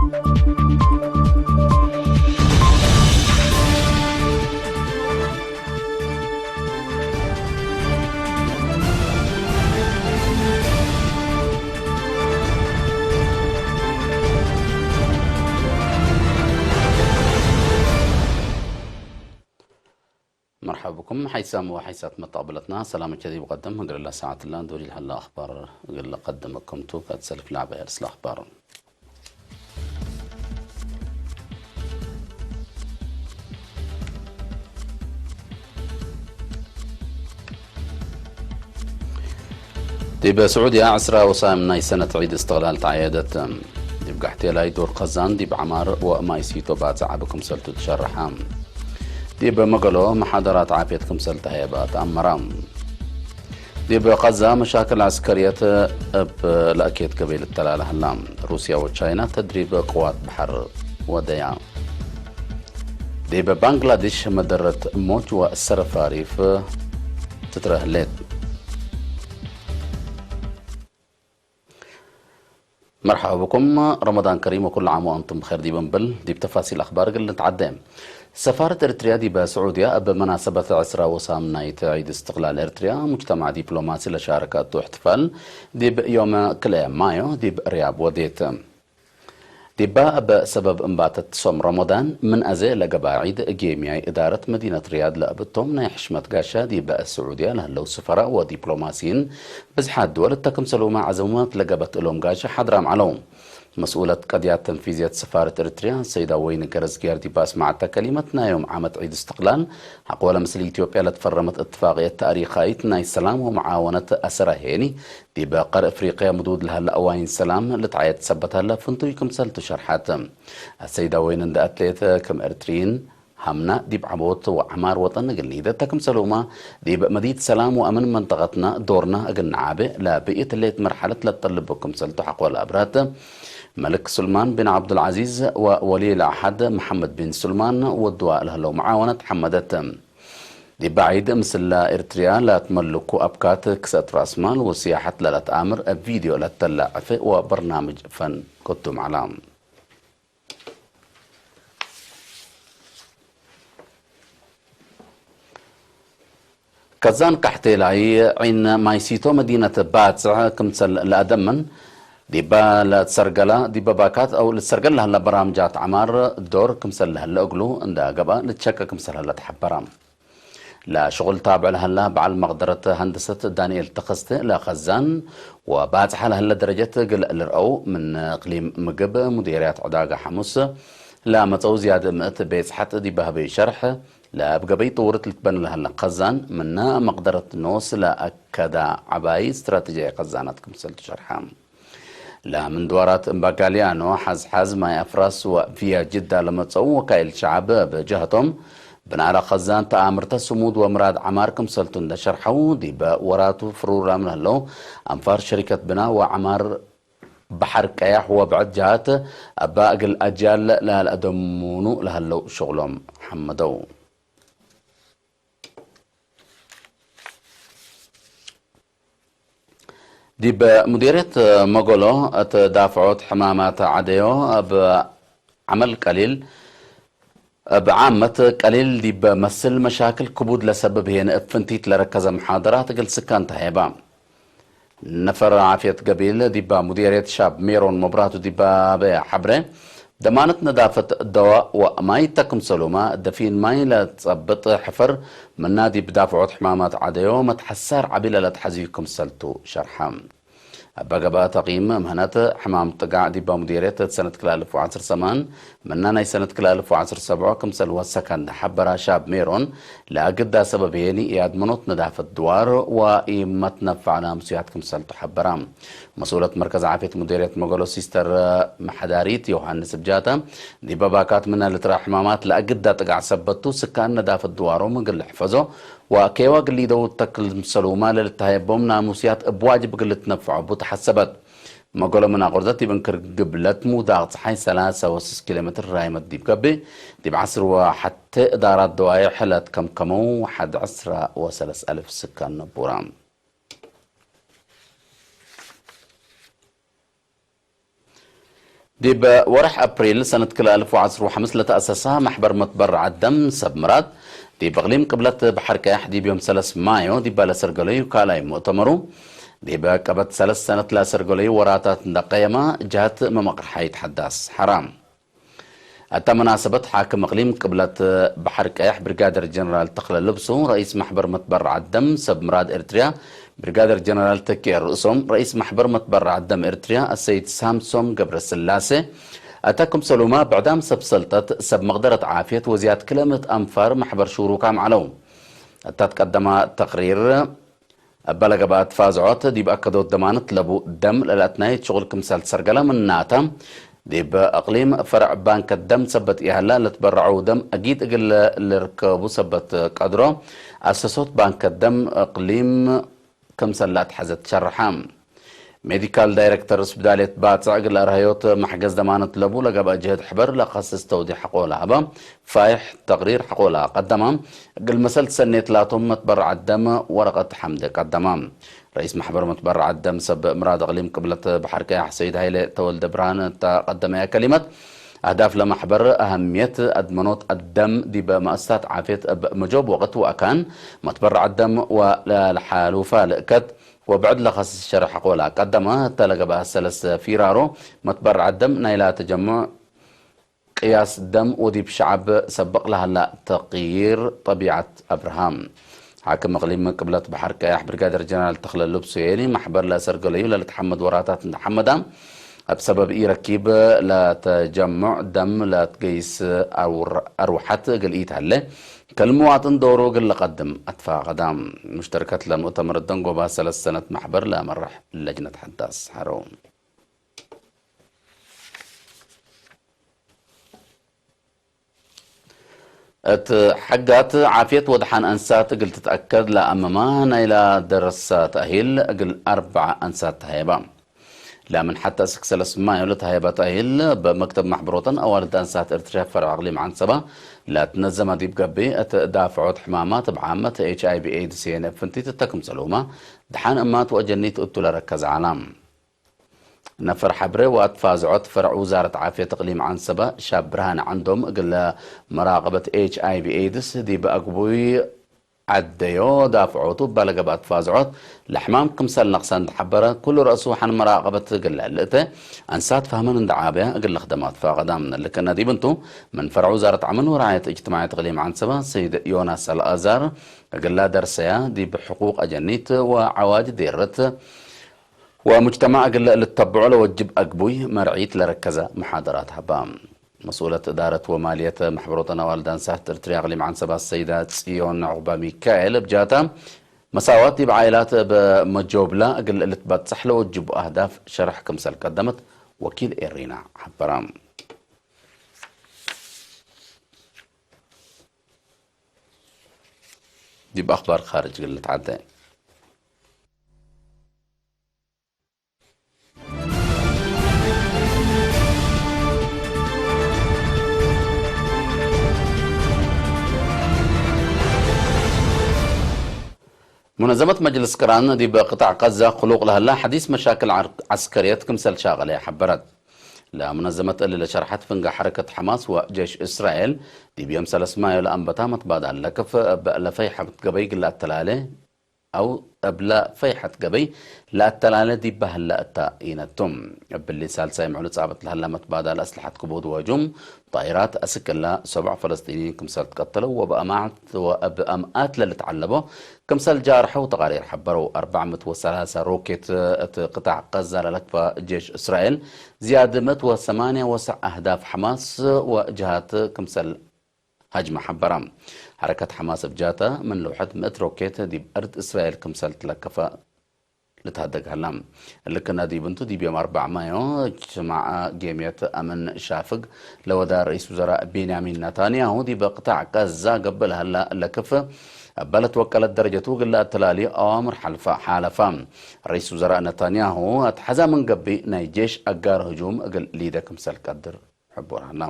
مرحبا بكم. حيث ساموا حيث متقبلتنا سلام كذي بقدم قال الله ساعة الله دوري هلا أخبار قال قدمكم توك أتسلف لعبة أرسل أخبار. ዲብ ስዑድያ ዕስራ ወሳም ናይ ሰነት ዒድ እስትቕላል ተዓየደት። ዲብ ጋሕቴላይ ዶር ኸዛን ዲብ ዓማር ወማይ ሲቶ ባጽዕ ዓቢ ክምሰልቱ ትሸርሓ። ዲብ መገሎ መሓደራት ዓፍየት ክምሰል ተሃየባ ተኣመራ። ዲብ ኸዛ መሻክል ዓስከርየት እብ ለእኬት ገበይል እተላልሃላ። ሩስያ ወቻይና ተድሪብ ቅዋት ባሕር ወደያ። ዲብ ባንግላዴሽ መደረት ሞጅ ወሰረፋሪፍ ትትረህሌት። مرحبا بكم، رمضان كريم وكل عام وأنتم بخير ዲብ እንብል ዲብ ተፋሲል ኣኽባር ግል ንትዓደ። ሰፋረት ኤርትርያ ዲብ ስዑድያ ኣብ መናሰበት ዕስራ ወሳም ናይቲ ዒድ እስትቕላል ኤርትርያ ሙጅተማዕ ዲፕሎማሲ ለሻረከቱ እሕትፋል ዲብ ዮም ክልኤ ማዮ ዲብ ርያብ ወዴት። ዲባ እበ ሰበብ እምባተት ሶም ረመዳን ምን ኣዘ ለገባ ዒድ ጌምያይ እዳረት መዲነት ሪያድ ለእብቶም ናይ ሕሽመት ጋሻ ዲበ ስዑድያ ለህለው ስፈራ ወዲፕሎማሲን ብዝሓት ድወል እተ ክምሰልሁማ ዓዘሙማት ለገበት እሎም ጋሻ ሓድራም ዓለው። መስኡለት ቀድያት ተንፊዝየት ሰፋረት ኤርትርያ ሰይዳ ወይን ገረዝጊያር ዲባ ስማዕተ ከሊመት ናዮም ዓመት ዒድ እስትቕላል ሓቆለ ምስል ኢትዮጵያ ለትፈረመት እትፋቅየት ታሪኻይት ናይ ሰላም ወመዓወነት ኣሰራሄኒ ዲበ ቀር እፍሪቅያ ምዱድ ለሀለ ኣዋይን ሰላም ልትዓየት ሰበት ሀለ ፍንቱይ ክምሰል ትሸርሐት። ኣሰይዳ ወይን እንደ ኣትሌት ከም ኤርትሪን ሃምና ዲብ ዓቦት ወዓማር ወጠን እግል ኒደተ ክምሰሉማ ዲብ መዲት ሰላም ወኣምን መንጠቀትና ዶርና እግል ንዓበ ለብእት ሌት መርሓለት ለጠልብ ክምሰልቱ ሓቆል ኣብራት። መልክ ሱልማን ቢን ዓብዱልዓዚዝ ወወሊ ለኣሓድ መሐመድ ቢን ሱልማን ወድዋ ለህለው መዓወነት ሓመደት። ዲብ ዒድ ምስላ ኤርትርያ ላትመልኩ ኣብካት ክሰት ራስማል ወስያሐት ለላትኣምር ቪድዮ ለተላዕፍ ወበርናምጅ ፈን ኮቱም ዓላ። ከዛን ካሕቴላይ ዒን ማይሲቶ መዲነት ባጽዕ ክምሰል ለኣደምን ዲባ ለትሰርገላ ዲበ ባካት ኣው ልትሰርገል ለህላ በራምጃት ዓማር ዶር ክምሰል ለህለ እግሉ እንዳ ገባ ልትሸቀ ክምሰል ህለ ተሓበራ። ለሽቁል ታብዕ ለሀላ በዓል መቅደረት ሀንደሰት ዳንኤል ተኸስተ ለኸዛን ወባጽሐ ለሀለ ደረጀት ግልዕ ልርአው ምን እቅሊም ምግብ ሙዴርያት ዕዳጋ ሐሙስ ለመጸው ዝያድ ምእት ቤጽሐት ዲበ ህበይ ሸርሕ ለብገበይ ጥውርት ልትበን ለሀለ ኸዛን ምነ መቅደረት ኖስ ለአከዳ ዐባይ ስትራቴጂያዊ ኸዛናት ክምሰል ተሸርሐ። ለምን ድዋራት እምባጋሊያኖ፣ ሓዝሓዝ፣ ማይ ኣፍራስ ወቪያ ጅዳ ለመጸው ወካይል ሸዓብ ብጀህቶም፣ ብናላ ኸዛን ተኣምርተ ስሙድ ወምራድ ዓማር ክምሰልቱ እንደሸርሐው፣ ዲበ ወራቱ ፍሩራም ለህለው ኣንፋር ሸሪከት ብና ወዓማር ባሕር ቀያሕ ወብዕድ ጀሃት ኣባ እግል ኣጅያል ለልኣደሙኑ ለህለው ሽቕሎም ሓመደው። ዲብ ሙዲርየት መጎሎ እት ዳፍዖት ሕማማት ዓደዮ እብ ዓመል ቀሊል እብ ዓመት ቀሊል ዲብ መስል መሻክል ክቡድ ለሰብብ ህየን እብ ፍንቲት ለረከዘ መሓደራት እግል ስካን ተሄባ። ነፈር ዓፍየት ገቢል ዲባ ሙዲርየት ሻብ ሜሮን መብራቱ ዲባ በያ ሐብረ ደማነት ነዳፈት ደዋ ወማይ ተክምሰሉማ ደፊን ማይ ለጸብጥ ሕፈር ምና ዲብ ዳፍዖት ሕማማት ዓደዮ መትሐሳር ዓቢለ ለትሐዝዩ ክምሰልቱ ሸርሐ። ኣባ ገባ ተቂም ምህነት ሕማም ጥጋዕ ዲባ ሙዲርየት ሰነት ክላልፍ ወዓስር ሰማን ምና ናይ ሰነት ክላልፍ ወዓስር ሰብዖ ክምሰል ወሰከ እንደ ሐበራ ሻብ ሜሮን ለአግዳ ሰበብ ሄኒ ኢያድመኖት ነዳፈት ድዋር ወኢመትነፋዕ ለአምሱያት ክምሰልቱ ሐበራ። መስኡለት መርከዝ ዓፍየት ሙዲርየት መገሎ ሲስተር መሐዳሪት ዮሐንስ ብጃታ ዲበ ባካት ምና ልትራ ሕማማት ለአግዳ ጥጋዕ ሰበቱ ስካን ነዳፈት ድዋሮም እግል ሕፈዞ ወኬዋ ግሊደው ተክል ምሰሉማ ለልተሃየቦም ናሙስያት እብ ዋጅብ እግል ልትነፍዖ ቡ ተሐሰበት። መገሎ ምን ኣቁርዘት ዲብ እንክር ግብለት ሙዳቅ ፀሓይ ሰላሳ ወስስ ኪሎ ሜትር ራይመት ዲብ ገብእ ዲብ ዓስር ወሐተ እዳራት ደዋይሕ ለትከምከመው ሐድ ዕስራ ወሰለስ አልፍ ስካን ነቡራ። ዲብ ወርሕ ኣፕሪል ሰነት ክልተ ኣልፍ ወዓሰርተ ሓሙሽተ ለተኣሰሳ ማሕበር መትበርዓት ደም ሰብ ምራድ ዲብ እቕሊም ቅብለት ባሕር ቀያሕ ዲብ ዮም ሰለስ ማዮ ዲብ ባለ ሰርገለዩ ካልኣይ ሙእተመሩ ዲብ ቀበት ሰለስ ሰነት ላሰርገለዩ ወራታት እንዳቀየማ ጃት መመቕርሓይት ሓዳስ ሓራ። ኣታ መናሰበት ሓክም እቕሊም ቅብለት ባሕር ቀያሕ ብሪጋደር ጀነራል ተኽለ ልብሱ፣ ረኢስ ማሕበር መትበርዓት ደም ሰብ ምራድ ኤርትርያ ብሪጋደር ጀነራል ተኪኤ ርእሶም፣ ረኢስ ማሕበር መትበርዓት ደም ኤርትርያ ኣሰይድ ሳምሶም ገብረስላሴ፣ ኣታ ክምሰሉማ ብዕዳም ሰብ ሰልጠት ሰብ መቕደረት ዓፍየት ወዚያት ክለምት ኣንፋር ማሕበር ሹሩካ ማዕለው። ኣታት ቀደማ ተቕሪር ኣባለገባኣት ፋዝዖት ዲብ ኣከዶት ደማነት ለቡ ደም ለላትናየት ሽቑል ክምሰል ሰርገላ ምናታ ዲብ እቕሊም ፈርዕ ባንከት ደም ሰበት ያህላ ለትበረዐው ደም ኣጊድ እግል ልርከቡ ሰበት ቀድሮ ኣሰሶት ባንከት ደም እቕሊም ክምሰል ላትሐዘት ሸርሓ። ሜዲካል ዳይሬክተር ስብዳልየት ባጽዕ እግል ኣርሃዮት ማሕገዝ ደማነት ለቡ ለገባ ጀህድ ሕበር ለኸስስ ተውዲ ሐቆላ ሃባ ፋይሕ ተቕሪር ሐቆላ ቀደማ እግል መሰል ሰኔት ላቶም መትበርዓት ደም ወረቐት ሐምደ ቀደማ። ረኢስ ማሕበር መትበርዓት ደም ሰብ ምራድ እቕሊም ቅብለት ባሕር ቀያሕ ሰይድ ሃይለ ተወልደ ብርሃን እታ ቀደመያ ከሊመት ኣህዳፍ ለማሕበር ኣህምየት ኣድመኖት ኣደም ዲበ ማእስታት ዓፍየት እብ መጆብ ወቕት ወኣካን መትበርዓት ደም ወለሓሉፋ ልእከት ወብዕድ ለኸስስ ሸርሕ ቆላ ቀደማ እታ ለገባ ሰለስ ፊራሮ መትበርዓት ደም ናይላ ተጀምዕ ቅያስ ደም ወዲብ ሸዓብ ሰብቕ ለሃላ ተቕይር ጠቢዓት ኣብርሃም። ሓክም እቕሊም ቅብለት ባሕር ቀያሕ ብሪጋደር ጀነራል ተኽለ ልብሱ የኒ ማሕበር ለሰርገለዩ ለልትሓመድ ወራታት እንተሓመዳ ኣብ ሰበብ ኢረኪብ ለተጀምዕ ደም ለትገይስ ኣርውር-፣ ኣርውሓት ገልኢት ኣለ። ከልምዋጥን ዶሩ ግን ለቐድም ኣትፋቐዳ። ሙሽተርከት ለምእተመር ደንጎባ ሰለስተ ሰነት ማሕበር ለመራሕ ለጅነት ሓዳስ ሓረው። እት ሐጋት ዓፍየት ወድሓን ኣንሳት እግል ትትኣከድ ለኣመማ ናይላ ደረሳ ተእሂል እግል ኣርብዓ ኣንሳት ተሃየባ። ላምን ሓታ እስክ ሰለስ ማዮ ለተሃየባ ተእሂል በመክተብ ማሕበሮተን ኣዋልድ ኣንሳት ኤርትርያ ፈርዕ ኣቕሊም ዓንሰባ ላትነዘማ ዲብ ገቢ እት ዳፍዖት ሕማማት እብ ዓመት ኤች ኣይ ቪ ኤድስ የነ ፍንቲት እተክምሰልሁማ ድሓን እማት ወአጀኒት እቱ ለረከዝ ዓላም። ነፈር ሐብረ ወአትፋዝዖት ፈርዕ ውዛረት ዓፍየት እቅሊም ዐንሰበ ሻብ ብርሃነ ዐንዶም እግለ መራቀበት ኤች ኣይ ቪ ኤድስ ዲብ አግቡይ ዐደዮ ዳፍዖቱ እባ ለገብአ ትፋዝዖት ለሕማም ክምሰል ነቅሰ እንድሐበረ፣ ኩሉ ረእሱ ሐን መራቀበት እግለ ልእተ አንሳት ፋህመን እንድዓበያ እግለ ክደማት ፈቀዳ። ልክነ ዲብ እንቱ፣ ምን ፈርዕ ውዛረት ዐመል ወረዓየት እጅትማዕየት እቅሊም ዐንሰበ ሰይድ ዮናስ አልአዛር እግላ ደርሰያ ዲብ ሕቁቅ አጀኒት ወዐዋጅ ዴረት ወሙጅተማዕ እግል ልተብዖ ለወጅብ አግቡይ መርዒት ለረከዘ መሓደራት ሀባ። መስኡለት እዳረት ወማልየት መሕበሮተን አዋልድ አንሳት እርትርያ እቅሊም ዐንሰባ ሰይዳ ጽዮን ዑቅባሚካኤል እብ ጃታ፣ መሳዋት ዲብ ዓኢላት እብ መጆብላ እግል ልትበጽሕ ለወጅቡ አህዳፍ ሸርሕ ክምሰል ቀደመት ወኪል ኤሪና ሐበራ። ዲብ አኽባር ካርጅ እግል ንትዓደ። ሙነዘመት መጅልስ ቅራን ዲብ ቅጣዕ ቀዛ ክሉቅ ለህላ ሐዲስ መሻክል ዐር-፣ ዐስከርየት ክምሰል ሻቀለ ሐበረት። ለሙነዘመት እሊ ለሸርሐት ፍንጋ ሐረከት ሐማስ ወጀሽ እስራኤል ዲብ ዮም ሰለስ ማዮ ለአንበታ መትባዳል ለክፍ እብ ለፈይሐት ገበይ ግላ አተላለ አው እብለ ፈይሐት ገበይ ለአተላለ ዲብ በህለ እታ ኢነቱ። እብሊ ሳልሳይ ምዕሉ ጻብጥ ለሀላ መትባዳል አስልሐት ክቡድ ወህጁም ጣይራት አስክላ ሰብዕ ፈለስጢንይን ክምሰል ትቀተለው ወበአማት ወበአምአት ለልትዓለቦ ክምሰል ጃርሐው ተቃሪር ሐበረው። አርበዕ ምእት ወሰላሳ ሮኬት እት ቅጣዕ ቀዛ ለለክፈ ጄሽ እስራኤል ዝያድ ምእት ወሰማንያ ወሰዕ አህዳፍ ሐማስ ወጅሃት ክምሰል ሃጅመ ሐበራ። ሐረከት ሐማስ እብ ጃተ ምን ልውሐት ምእት ሮኬት ዲብ እርድ እስራኤል ክምሰል ትለከፈ ልትሀደግ ሀላ። እልክነ ዲብ እንቱ ዲብ ዮም አርበዕ ማዮ ጅማዐ ጌምየት አምን ሻፍግ ለወዳ ረኢስ ውዘራእ ቤንያሚን ነታንያሁ ዲብ ቅጣዕ ቀዛ ገብእ ለሀላ ለክፍ እበ ለትወቀለት ደረጀቱ እግል ለአተላልዩ አዋምር ሐልፈ ሓለፋ። ረኢስ ውዘራእ ነታንያሁ አትሐዛ ምን ገቢእ ናይ ጄሽ አጋር ህጁም እግል ሊደ ክምሰል ቀድር ሕቡር ሀላ።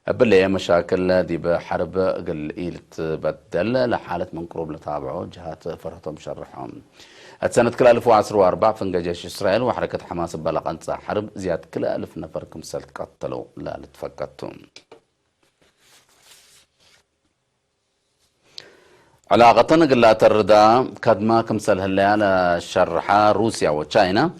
እብለ መሻክል ዲብ ሐርብ እግል ኢልትበደል ለሓለት ምን ቅሩብ ለታብዖ ጅሃት ፈርህቶም ሸርሖም። هتسنة كلا ألف وعشرة وأربعة فنجا جيش إسرائيل وحركة حماس بلغ أنصار حرب زياد كلا ألف نفر كمسل قتلوا لا لتفكتوا. علاقة قلات الرداء كدما كمسل هليا لشرحة روسيا وتشاينا.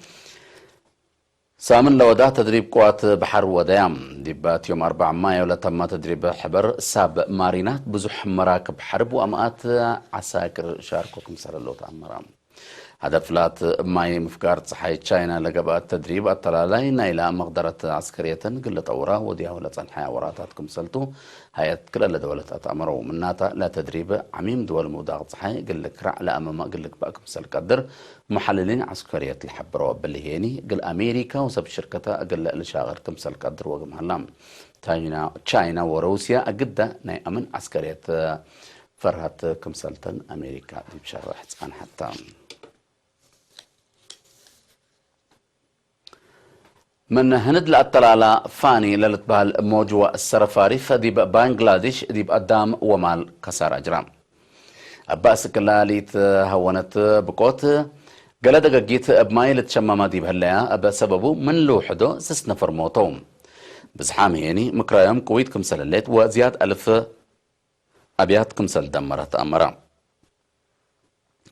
سامن لودا تدريب قوات بحر وديام ديبات يوم أربعة مايو لتم تدريب حبر ساب مارينات بزح مراكب حرب وأمآت عساكر شاركو كمسل اللوت أمرام. هدف لات ماي مفكار صحي تشاينا لقبات تدريب التلالي نايلا مقدرة عسكرية قلة أورا ودياو لتنحي أوراتات كمسلتو. هيئة كلا لدولة أتأمروا مناتا لا تدريب عميم دول موداغ صحي قل كرع لأمام قل كبأ كمسل قدر. محللين عسكرية الحبروا بالهيني قل أمريكا وسب شركة قل لشاغر كمسل قدر وقم هلام. تشاينا تشاينا وروسيا أقدة ناي أمن عسكرية فرهت كمسلتن أمريكا دي بشرح عن حتى. من هند لأتلالا فاني للتبال موجوة السرفاري فديب بانجلاديش ديب أدام ومال كسار أجرام. أبا سكلاليت هونت بكوت قال دقيت أبماي لتشمما ديب هليا أبا سببو من لوحدو سس نفر موتو. بزحام هيني مكرايم كويت كمسل الليت وزياد ألف أبيات كمسل دمرت أمرا.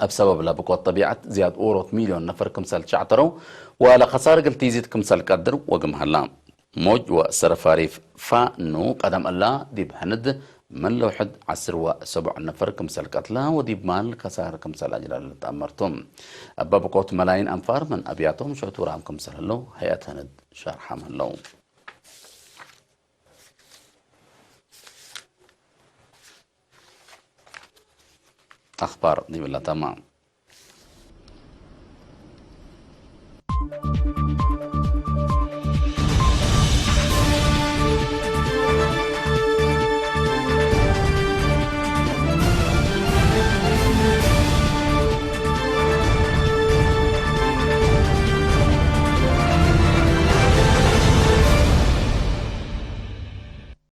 أب سبب لبقوة طبيعة زياد أوروت مليون نفر كمسل شعترو ولا خسارة قلتيزيد كمسل قدر وقم هلا. موج وسرفاريف فانو قدم الله ديب هند من لوحد عسر وسبع نفر كمسل قتلا وديب مال كسار كمسل أجلال تأمرتم. أبا بقوة ملايين أنفار من أبياتهم شعتورام كمسل هلو هيئة هند شارحة من لو. أخبار دي بالله تمام.